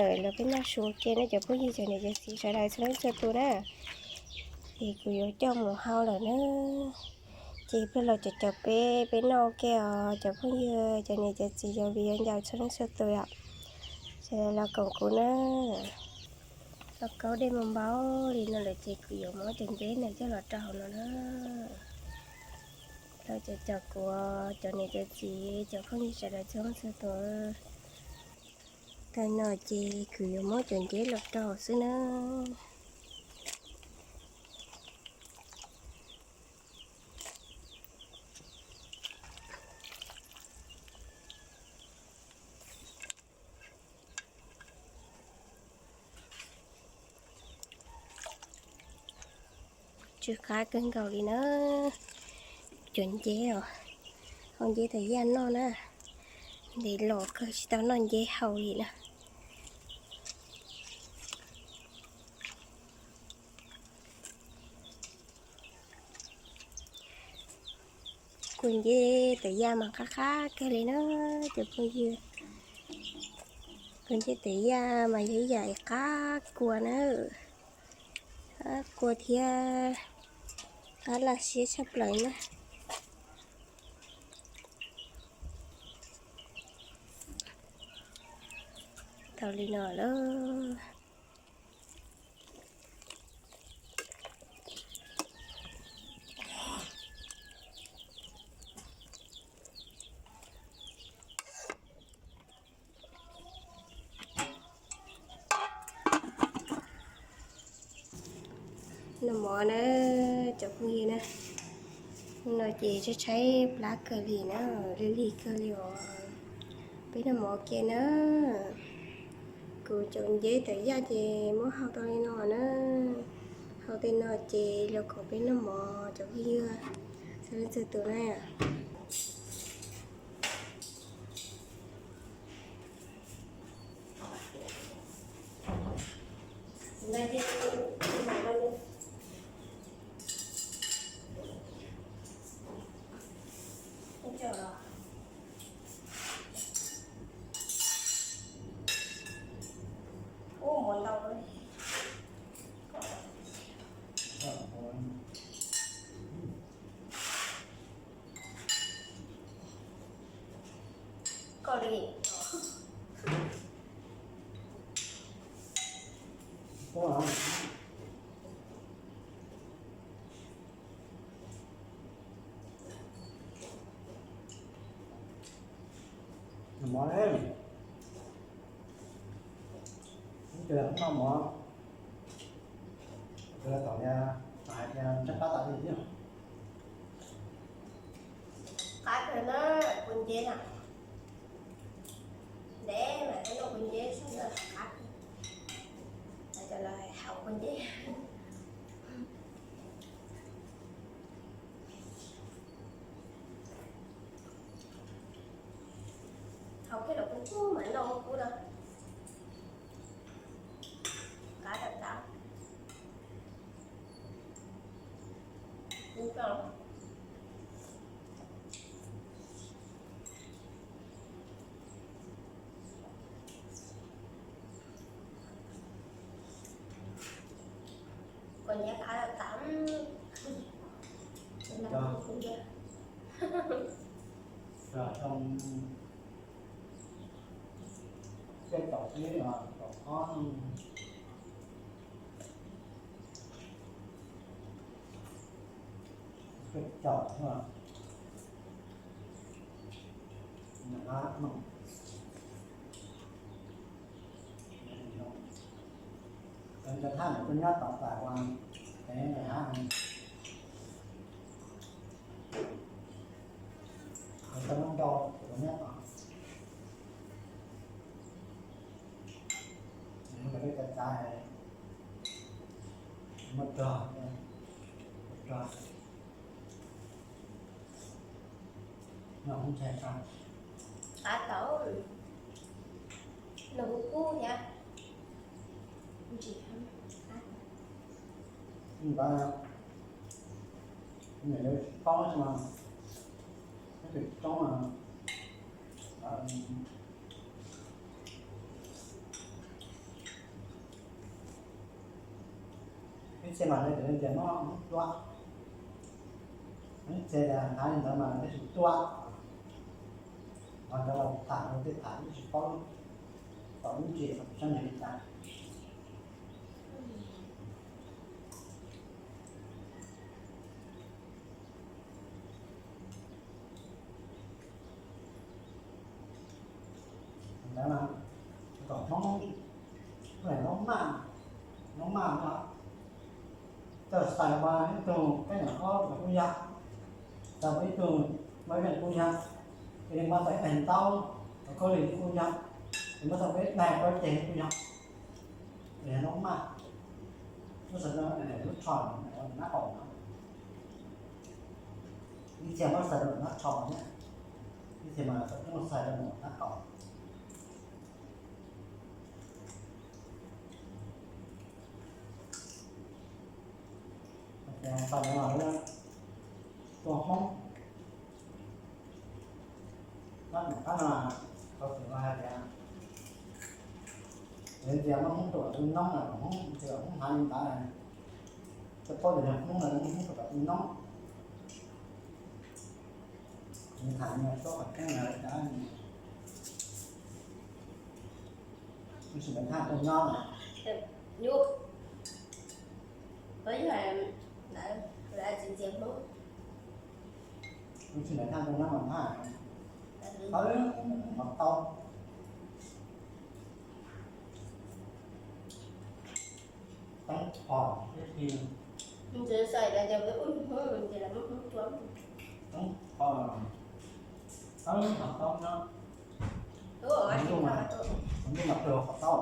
Los peb noj su ua ke na cov phooj ywg, cov niam cov txiv sawv daws txhua leej txhua tus na. Ces kuv yuav coj mus hau lawm na. Ces peb los cov cov peb, peb noj ua ke os cov phooj ywg, cov niam cov txiv, cov viv ncaus txhua leej txhua tus yom. Sawv daws los koom kuv na. Los kaub dej npau npau li no lawm ces kuv yuav muab cov nceb no coj los rau hauv no na. Los cov cov kuv, cov niam cov txiv, cov phooj ywg sawv daws txhua leej txhua tus. Tam no ces kuv yuav muab cov nceb los rau xwb na. Tsw qab kawg nkaus li na. Cov nceb os, hau nceb tawm yaj noj na. Ntev los kawg tsis tau noj nceb hau li na. Kua nceb tawm yaj mas qab qab kawg li na cov phooj ywg. Kua nceb tawm yaj mas yog ib yam qab kua na. Qab kua thiab qab laj siab tshaj plaws na. Tau li no lawm. Noj mov na cov phooj ywg na. No ces tshaib tshaib plab kawg li na, lig lig kawg li os. Peb noj mov ua ke na. Kuv cov nceb tawm yaj ces muab hau tau li no na. Hau tej no ces los kom peb noj mov cov phooj ywg txhua leej txhua tus na. Koj li. Mov, noj mov, tom hais tias ntsab qab tas li thiab. Qab kawg na, kua nceb na. Ntev mas peb noj kua nceb sub ntawd qab kawg. Cov lawv hais haus kua nceb. Haus kiag los kub kub mas noj kub na. Qab tas tas. Kub kawg. Kua nceb qab tas tas. Tej tau tib tau ob, tej tau ntawm hab no. Cov thaj ntawm tuaj nyob tom tas ua, hab, cov muab nrau cov nyob tom, muab cov peb cov txav, muab rog, muab rog. Qab tau, los kub kub thiab. Ntsis, tsis paub mas, tsis paub mas, Txhia mas lawv tias Hmoob Tuam, txhia tias hnav li ntawd mas lawv tsis tuaj. Ho cov laus tham lawv thiaj tham, lawv tsis paub txog lub tsev sab nws li cas. Ntawd mas kom Hmoob, noob maj, noob maj no, txawm xav mas ib tug peb nyuam ob kuj yog, xav ib tug maj zeej kuj yog, ces nws muab tau ib daim ntaub, koj li kuj yog, nws muab tau peb daim pob ceg kuj yog. Noob maj, lub xaws, lub tsho nab qaum no, ib txhia muab xaws rau nab tsho na, ib txhia mas xaws rau nab qaum. Tua Hmoob, qab no, tau xwm hais tias, lawv tias muab Hmoob tua kom tu noob, Hmoob, Hmoob hnav li ntawd, koj paub tias Hmoob no muab Hmoob tua kom tu noob. Nws tham nws txhob qhov tseeb na, lawv cas, lub sij hawm thaj tau nyob na. Yus, koj yog lawv tsis ntxias Hmoob. Lub sij hawm thaj tau nyob mas thaj, tawb hov tau. Teeb qho, tib si. Nws xav tias cov Hmoob, ces lawv muab Hmoob tua. Teeb qho, tawb hov tau nyob. Tus ntuj mas, tus ntuj mas pw hov tau.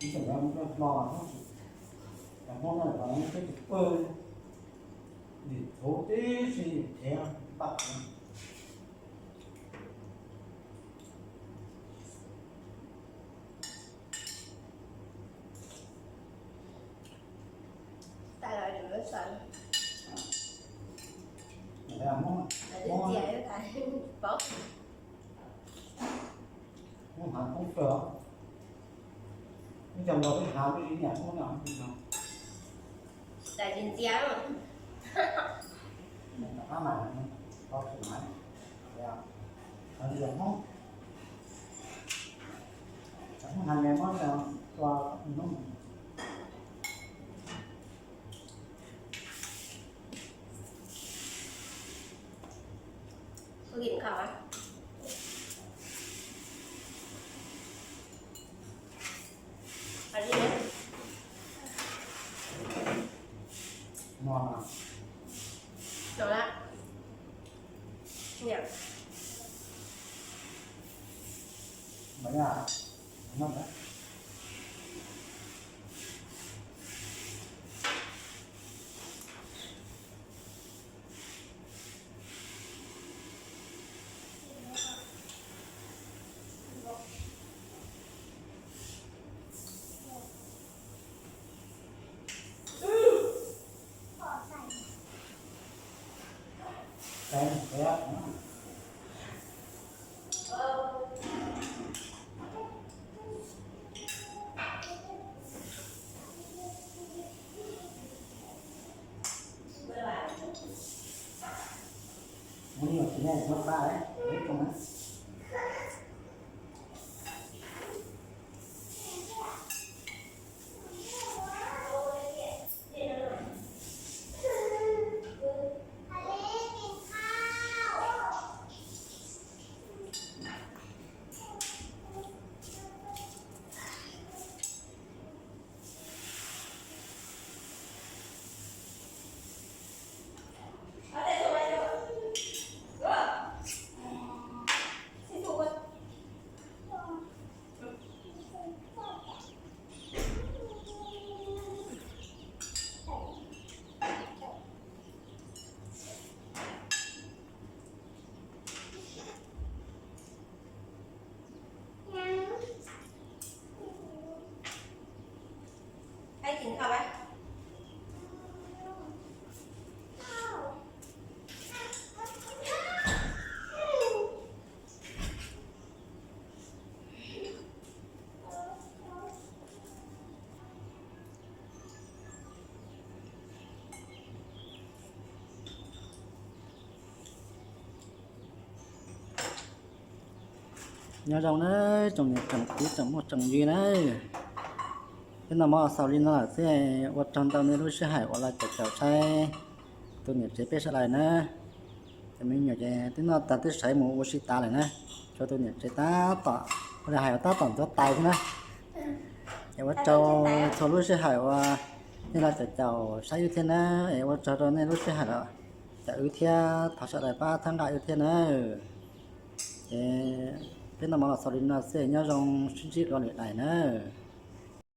Ib tsoom no hmo, Hmoob no peb tus pw, nim txhuv tib si khiav paj khiav. Hmoob hnav koob kawg, ib co nkaus peb hnav peb tsis nyiam Hmoob no. Cas tsis ntxias. Rov qab mas, tau tsis mas, Hmoob, Hmoob hnav nyias muab tua Hmoob. Nyob zoo na, tsoom niam tsoom txiv tsoom muaj tsoom ywg na. Twb noj mov los xaus li no lawm xwb, ua tsaug ntau nej lub sij hawm uas los caum caum saib tus niam tsev peb sawv daws na. Cov me nyuam ces twb noj tas twb sawv mus ua si tas lawm na. Tshuav tus niam tsev tab tom, ua li hais tab tom ntxuav tais xwb na. Es ua tsaug txhua lub sij hawm uas nej los caum caum saib wb thiab na. Es ua tsaug rau nej lub sij hawm los caum wb thiab, thov sawv daws pab txhawb nqa wb thiab na. Ces peb noj mov los xaus li no xwb, nyob zoo, sib ntsib dua lwm daim na.